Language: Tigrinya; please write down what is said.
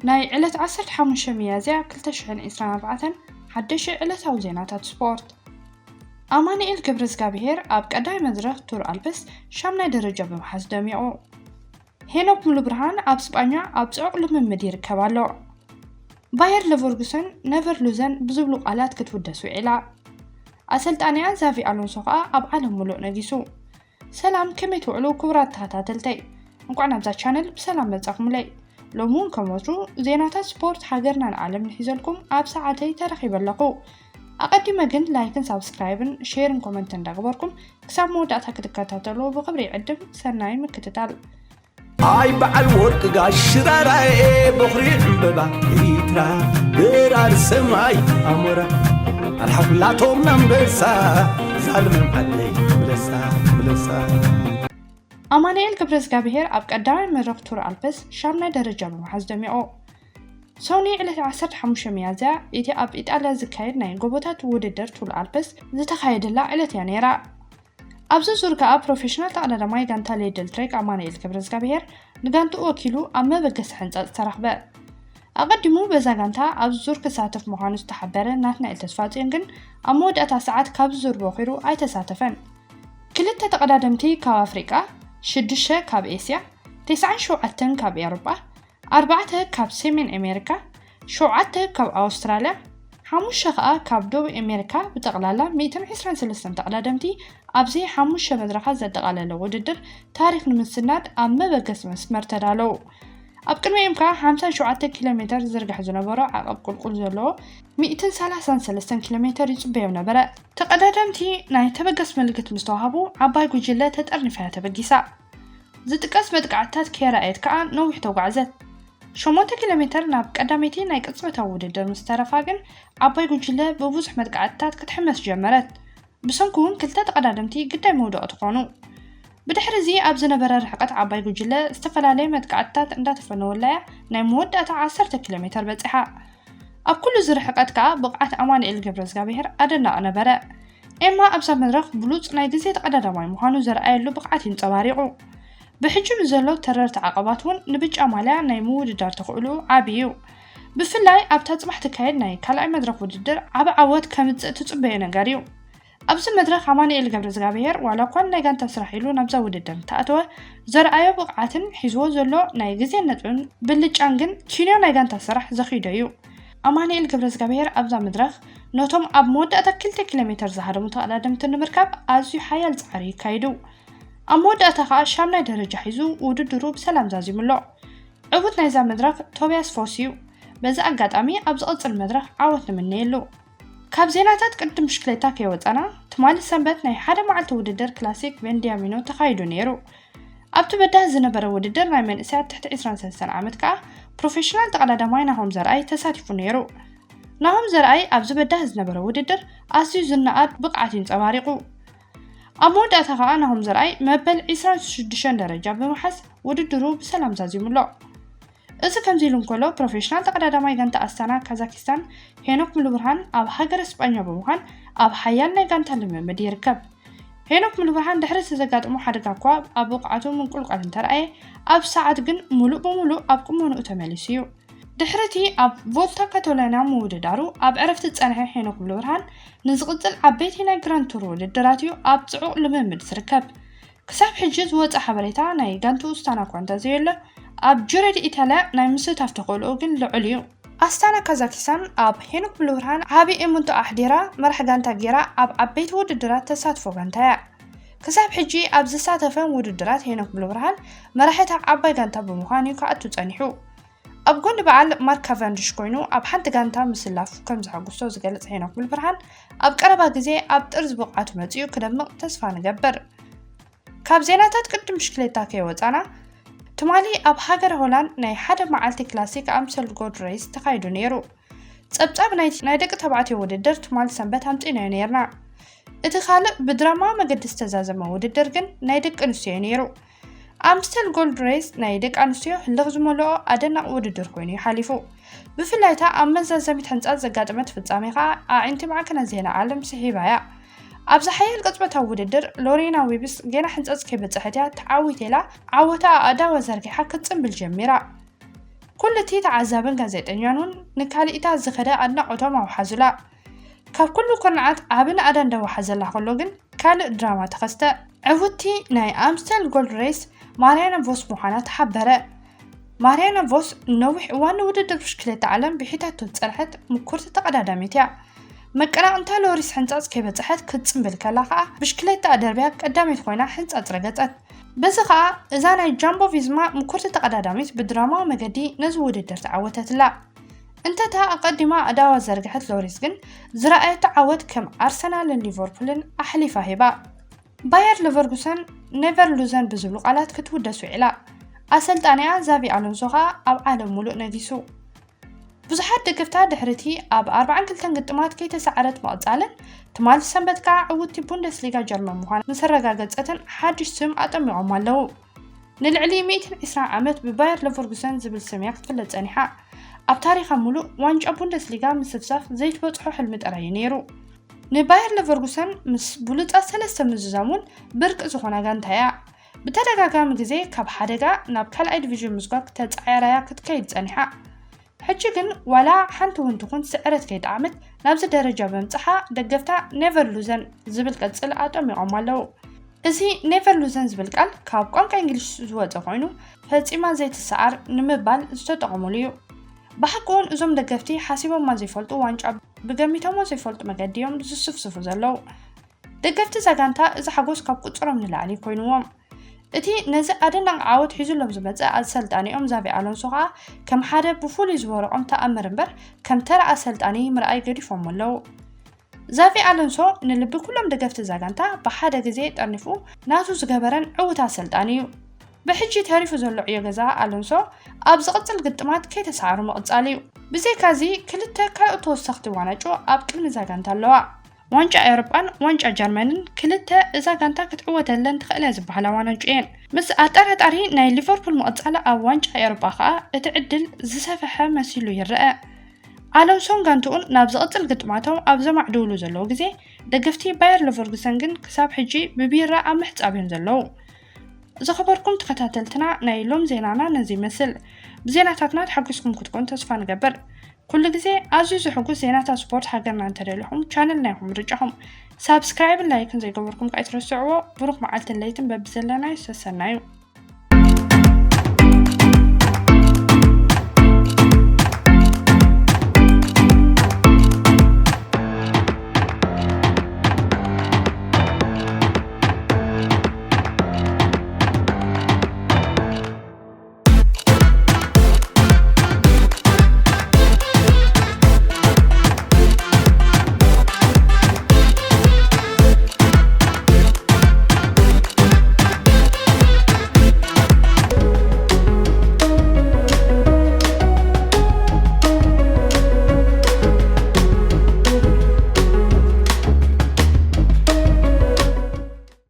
ናይ ዕለት ዓሰርተ ሓሙሽተ ሚያዝያ ክልተ ሽሕን ዕስራን ኣርባዕተን ሓደሽቲ ዕለታዊ ዜናታት ስፖርት። ኣማኑኤል ገብረዝጋብሄር ኣብ ቀዳማይ መድረኽ ቱር ኣልፕስ ሻምናይ ደረጃ ብምሓዝ ደሚቑ። ሄኖክ ሙሉብርሃን ኣብ ስጳኛ ኣብ ጽዑቕ ልምምድ ይርከብ ኣሎ። ባየር ለቨርኩሰን ነቨር ሉዘን ብዝብሉ ቃላት ክትውደስ ውዒላ። ኣሰልጣኒኣ ዛቪ ኣሎንሶ ከኣ ኣብ ዓለም ሙሉእ ነጊሱ። ሰላም፣ ከመይ ትውዕሉ ክቡራት ተኸታተልተይ? እንኳዕ ናብዛ ቻነል ብሰላም መጻኹምለይ። ሎሚ እውን ከም ወትሩ ዜናታት ስፖርት ሃገርናን ዓለምን ሒዘልኩም ኣብ ሰዓተይ ተረኺበ ኣለኹ። ኣቐዲመ ግን ላይክን ሳብስክራይብን ሼርን ኮመንትን እንዳገበርኩም ክሳብ መወዳእታ ክትከታተሉ ብኽብሪ ይዕድም። ሰናይ ምክትታል። ኣይ በዓል ወርቂ ጋሽ ሽራራኤ፣ በኹሪ ዕምበባ ኤሪትራ፣ በራሪ ሰማይ ኣሞራ፣ ኣልሓኩላቶም ኣንበሳ፣ ዛልመም ዓደይ ብለሳ ብለሳ። ኣማኑኤል ገብረዝጋብሄር ኣብ ቀዳማይ መድረኽ ቱር ኣልፕስ ሻምናይ ደረጃ ብምሓዝ ደሚቑ። ሰኑይ ዕለት ዓሰርተ ሓሙሽተ ሚያዝያ እቲ ኣብ ኢጣልያ ዝካየድ ናይ ጎቦታት ውድድር ቱር ኣልፕስ ዝተኻየደላ ዕለት እያ ነይራ። ኣብዚ ዙር ከኣ ፕሮፌሽናል ተቐዳዳማይ ጋንታ ሌደል ትሬክ ኣማኑኤል ገብረዝጋብሄር ንጋንትኡ ወኪሉ ኣብ መበገሲ ሕንጻጽ ተረኽበ። ኣቐዲሙ በዛ ጋንታ ኣብዚ ዙር ክሳተፍ ምዃኑ ዝተሓበረ ናትናኤል ተስፋጽዮን ግን ኣብ መወዳእታ ሰዓት ካብዚ ዙር ቦኺሩ ኣይተሳተፈን። ክልተ ተቐዳደምቲ ካብ ኣፍሪቃ፣ ሽዱሽተ ካብ ኤስያ፣ ተስዓን ሸውዓተን ካብ ኤውሮጳ፣ ኣርባዕተ ካብ ሰሜን ኣሜሪካ፣ ሸውዓተ ካብ ኣውስትራልያ፣ ሓሙሽተ ከኣ ካብ ደቡብ ኣሜሪካ፣ ብጠቕላላ ሚእትን ዕስራን ሰለስተን ተቐዳደምቲ ኣብዚ ሓሙሽተ መድረኻት ዘጠቓለለ ውድድር ታሪኽ ንምስናድ ኣብ መበገሲ መስመር ተዳለዉ። ኣብ ቅድሚኦም ከኣ ሓምሳን ሸውዓተ ኪሎ ሜተር ዝዝርጋሕ ዝነበሮ ዓቐብ ቁልቁል ዘለዎ ሚእትን ሰላሳን ሰለስተን ኪሎ ሜተር ይጽበዮም ነበረ። ተቐዳደምቲ ናይ ተበገስ ምልክት ምስ ተዋህቡ ዓባይ ጉጅለ ተጠርኒፋ እያ ተበጊሳ። ዝጥቀስ መጥቃዕትታት ከየርኣየት ከኣ ነዊሕ ተጓዕዘት። ሸሞንተ ኪሎ ሜተር ናብ ቀዳመይቲ ናይ ቅጽበታዊ ውድድር ምስ ተረፋ ግን ዓባይ ጉጅለ ብብዙሕ መጥቃዕትታት ክትሕመስ ጀመረት። ብሰንኩ እውን ክልተ ተቐዳደምቲ ግዳይ መውደቕቲ ኮኑ። ብድሕሪ እዚ ኣብ ዝነበረ ርሕቀት ዓባይ ጉጅለ ዝተፈላለየ መጥቃዕትታት እንዳተፈነወላያ ናይ መወዳእታ ዓሰርተ ኪሎ ሜተር በጺሓ። ኣብ ኩሉ እዚ ርሕቀት ከኣ ብቕዓት ኣማኑኤል ገብረዝጋብሄር ኣደናቒ ነበረ። ኤማ ኣብዛ መድረኽ ብሉጽ ናይ ግዜ ተቐዳዳማይ ምዃኑ ዘርኣየሉ ብቕዓት ይንጸባሪቑ። ብሕጂ ንዘሎ ተረርቲ ዓቐባት እውን ንብጫ ማልያ ናይ ምውድዳር ተኽእሉ ዓቢ እዩ። ብፍላይ ኣብታ ጽባሕ ትካየድ ናይ ካልኣይ መድረኽ ውድድር ዓቢ ዓወት ከምጽእ ትጽበዮ ነገር እዩ። ኣብዚ መድረኽ ኣማኑኤል ገብረዝጋብሄር ዋላ እኳ ናይ ጋንታ ስራሕ ኢሉ ናብዛ ውድድር እንተኣተወ፣ ዘርኣዮ ብቕዓትን ሒዝዎ ዘሎ ናይ ግዜን ነጥብን ብልጫን ግን ኪንዮ ናይ ጋንታ ስራሕ ዘኺዶ እዩ። ኣማኑኤል ገብረዝጋብሄር ኣብዛ መድረኽ ነቶም ኣብ መወዳእታ ክልተ ኪሎ ሜተር ዝሃደሙ ተቐዳደምቲ ንምርካብ ኣዝዩ ሓያል ጻዕሪ ይካይዱ። ኣብ መወዳእታ ከኣ ሻምናይ ደረጃ ሒዙ ውድድሩ ብሰላም ዛዚሙ ኣሎ። ዕዉት ናይዛ መድረኽ ቶብያስ ፎስ እዩ። በዚ ኣጋጣሚ ኣብ ዝቕጽል መድረኽ ዓወት ንምነየሉ። ካብ ዜናታት ቅድድም ብሽክሌታ ከይወጻና፣ ትማሊ ሰንበት ናይ ሓደ መዓልቲ ውድድር ክላሲክ ቬንዲያሚኖ ተኻይዱ ነይሩ። ኣብቲ በዳሂ ዝነበረ ውድድር ናይ መንእሰያት ትሕቲ ዕስራን ሰለስተን ዓመት ከኣ ፕሮፌሽናል ተቐዳዳማይ ናሆም ዘርኣይ ተሳቲፉ ነይሩ። ናሆም ዘርኣይ ኣብዚ በዳሂ ዝነበረ ውድድር ኣዝዩ ዝነኣድ ብቕዓት ይንጸባሪቑ። ኣብ መወዳእታ ከኣ ናሆም ዘርኣይ መበል ዕስራን ሽዱሽተን ደረጃ ብምሓዝ ውድድሩ ብሰላም ዛዚሙ ኣሎ። እዚ ከምዚ ኢሉ እንከሎ፣ ፕሮፌሽናል ተቐዳዳማይ ጋንታ ኣስታና ካዛኪስታን ሄኖክ ሙሉብርሃን ኣብ ሃገረ ስጳኛ ብምዃን ኣብ ሓያል ናይ ጋንታ ልምምድ ይርከብ። ሄኖክ ሙሉብርሃን ድሕሪ እቲ ዘጋጠሞ ሓደጋ እኳ ኣብ ብቕዓቱ ምንቁልቋል እንተረኣየ፣ ኣብ ሰዓት ግን ሙሉእ ብሙሉእ ኣብ ቁመንኡ ተመሊሱ እዩ። ድሕሪ እቲ ኣብ ቮልታ ካታሎንያ ምውድዳሩ ኣብ ዕረፍቲ ዝጸንሐ ሄኖክ ሙሉብርሃን ንዝቕጽል ዓበይቲ ናይ ግራንድ ቱር ውድድራት እዩ ኣብ ጽዑቕ ልምምድ ዝርከብ። ክሳብ ሕጂ ዝወጸ ሓበሬታ ናይ ጋንትኡ ኣስታና እኳ እንተዘየሎ፣ ኣብ ጁሮ ዲ ኢታልያ ናይ ምስታፍ ተኽእሎኡ ግን ልዑል እዩ። ኣስታና ካዛኪስታን ኣብ ሄኖክ ሙሉብርሃን ዓቢ እምንቶ ኣሕዲራ፣ መራሕ ጋንታ ጌራ ኣብ ዓበይቲ ውድድራት ተሳትፎ ጋንታ እያ። ክሳብ ሕጂ ኣብ ዝሳተፈን ውድድራት ሄኖክ ሙሉብርሃን መራሒ እታ ዓባይ ጋንታ ብምዃን እዩ ክኣቱ ጸኒሑ። ኣብ ጎኒ በዓል ማርክ ካቨንድሽ ኮይኑ ኣብ ሓንቲ ጋንታ ምስላፉ ከም ዘሐጉሶ ዝገልጽ ሄኖክ ሙሉብርሃን፣ ኣብ ቀረባ ግዜ ኣብ ጥርዚ ብቕዓቱ መጺኡ ክደምቕ ተስፋ ንገብር። ካብ ዜናታት ቅድድም ብሽክሌታ ከይወጻና፣ ትማሊ ኣብ ሃገረ ሆላንድ ናይ ሓደ መዓልቲ ክላሲክ ኣምስተል ጎልድ ሬስ ተኻይዱ ነይሩ። ጸብጻብ ናይቲ ናይ ደቂ ተባዕትዮ ውድድር ትማሊ ሰንበት ኣምጺእናዮ ነይርና። እቲ ካልእ ብድራማ መገዲ ዝተዛዘመ ውድድር ግን ናይ ደቂ ኣንስትዮ እዩ ነይሩ። ኣምስተል ጎልድ ሬስ ናይ ደቂ ኣንስትዮ ህልኽ ዝመልኦ ኣደናቒ ውድድር ኮይኑ እዩ ሓሊፉ። ብፍላይ እታ ኣብ መዛዘሚት ሕንጻጽ ዘጋጠመት ፍጻሜ ከኣ ኣዒንቲ ማዕከናት ዜና ዓለም ስሒባ እያ። ኣብዚ ሓያል ቅጽበታዊ ውድድር ሎሬና ዊብስ ገና ሕንጻጽ ከይበጽሐት እያ ተዓዊታ ኢላ ዓወታ ኣእዳዋ ዘርጊሓ ክትጽንብል ጀሚራ። ኩሉ እቲ ተዓዛብን ጋዜጠኛን እውን ንካልኢታ ዝኸደ ኣድናቖቶም ኣውሓዙላ። ካብ ኩሉ ኩርናዓት ዓቢ ናእዳ እንዳወሓዘላ ከሎ ግን ካልእ ድራማ ተኸስተ። ዕውትቲ ናይ ኣምስተል ጎልድ ሬስ ማርያና ቮስ ምዃና ተሓበረ። ማርያና ቮስ ነዊሕ እዋን ንውድድር ብሽክሌታ ዓለም ብሒታቶ ዝጸንሐት ምኩርቲ ተቐዳዳሚት እያ። መቀናቕንታ ሎሪስ ሕንጻጽ ከይበጽሐት ክትጽምብል ከላ ከኣ ብሽክሌታ ኣደርብያ ቀዳመይቲ ኮይና ሕንጻጽ ረገጸት። በዚ ከኣ እዛ ናይ ጃምቦ ቪዝማ ምኩርቲ ተቐዳዳሚት ብድራማዊ መገዲ ነዚ ውድድር ተዓወተትላ። እንተታ ኣቐዲማ ኣእዳዋ ዘርግሐት ሎሪስ ግን ዝረኣየቶ ዓወት ከም ኣርሰናልን ሊቨርፑልን ኣሕሊፋ ሂባ። ባየር ለቨርጉሰን ኔቨር ሉዘን ብዝብሉ ቃላት ክትውደስ ውዒላ። ኣሰልጣኒኣ ዛቪ ኣሎንሶ ከኣ ኣብ ዓለም ሙሉእ ነጊሱ። ብዙሓት ደገፍታ ድሕሪቲ ኣብ ኣርባዓን ክልተን ግጥማት ከይተሰዓረት ምቕጻልን ትማሊ ሰንበት ከኣ ዕውቲ ቡንደስሊጋ ጀርመን ምዃና ምስ ኣረጋገጸትን ሓድሽ ስም ኣጠሚቖም ኣለዉ። ንልዕሊ ሚእትን ዕስራን ዓመት ብባየር ለቨርጉሰን ዝብል ስም እያ ክትፍለጥ ጸኒሓ። ኣብ ታሪኻ ሙሉእ ዋንጫ ቡንደስሊጋ ምስፍሳፍ ዘይትበጽሖ ሕልሚ ጥራይ እዩ ነይሩ። ንባየር ለቨርጉሰን ምስ ብሉጻት ሰለስተ ምዝዛም እውን ብርቂ ዝኾና ጋንታ እያ። ብተደጋጋሚ ግዜ ካብ ሓደጋ ናብ ካልኣይ ዲቪዥን ምስጓግ ተጻዒራ እያ ክትከይድ ጸኒሓ። ሕጂ ግን ዋላ ሓንቲ እውን ትኹን ስዕረት ከይጠዓመት ናብዚ ደረጃ ብምብጽሓ ደገፍታ ኔቨር ሉዘን ዝብል ቅጽል ኣጠሚቖም ኣለዉ። እዚ ኔቨር ሉዘን ዝብል ቃል ካብ ቋንቋ እንግሊሽ ዝወጸ ኮይኑ ፈጺማ ዘይትሰዓር ንምባል ዝተጠቐሙሉ እዩ። ብሓቂ እውን እዞም ደገፍቲ ሓሲቦማ ዘይፈልጡ ዋንጫ ብገሚቶሞ ዘይፈልጡ መገዲ እዮም ዝስፍስፉ ዘለዉ። ደገፍቲ እዛ ጋንታ እዚ ሓጎስ ካብ ቁጽሮም ንላዕሊ ኮይንዎም። እቲ ነዚ ኣደናቒ ዓወት ሒዙሎም ዝመጸ ኣሰልጣኒኦም ዛቪ ኣሎንሶ ከኣ ከም ሓደ ብፍሉይ ዝወረቖም ተኣምር እምበር ከም ተራ ኣሰልጣኒ ምርኣይ ገዲፎም ኣለዉ። ዛቪ ኣሎንሶ ንልቢ ኩሎም ደገፍቲ እዛ ጋንታ ብሓደ ግዜ ጠርኒፉ ናቱ ዝገበረን ዕዉት ኣሰልጣኒ እዩ። ብሕጂ ተሪፉ ዘሎ ዕዮ ገዛ ኣሎንሶ ኣብ ዝቕጽል ግጥማት ከይተሰዓሩ ምቕጻል እዩ። ብዘይካዚ ክልተ ካልኦት ተወሰኽቲ ዋናጩ ኣብ ቅድሚ እዛ ጋንታ ኣለዋ። ዋንጫ ኤውሮጳን ዋንጫ ጀርመንን ክልተ እዛ ጋንታ ክትዕወተለን ትኽእል እያ ዝበሃላ ዋናጩ እየን። ምስ ኣጠራጣሪ ናይ ሊቨርፑል ምቕጻል ኣብ ዋንጫ ኤውሮጳ ከኣ እቲ ዕድል ዝሰፈሐ መሲሉ ይረአ። ኣሎንሶን ጋንትኡን ናብ ዝቕጽል ግጥማቶም ኣብ ዘማዕድውሉ ዘለዉ ግዜ ደገፍቲ ባየር ለቨርጉሰን ግን ክሳብ ሕጂ ብቢራ ኣብ ምሕጻብ እዮም ዘለዉ። ዝኸበርኩም ተኸታተልትና ናይ ሎም ዜናና ነዚ ይመስል። ብዜናታትና ተሓጒስኩም ክትኮኑ ተስፋ ንገብር። ኩሉ ግዜ ኣዝዩ ዝሕጉስ ዜናታት ስፖርት ሃገርና እንተደሊኹም ቻነል ናይኹም ምርጫኹም ሳብስክራይብን ላይክን ዘይገበርኩም ከይትረስዕዎ። ብሩኽ መዓልትን ለይትን በብዘለናዮ ሰሰናዩ።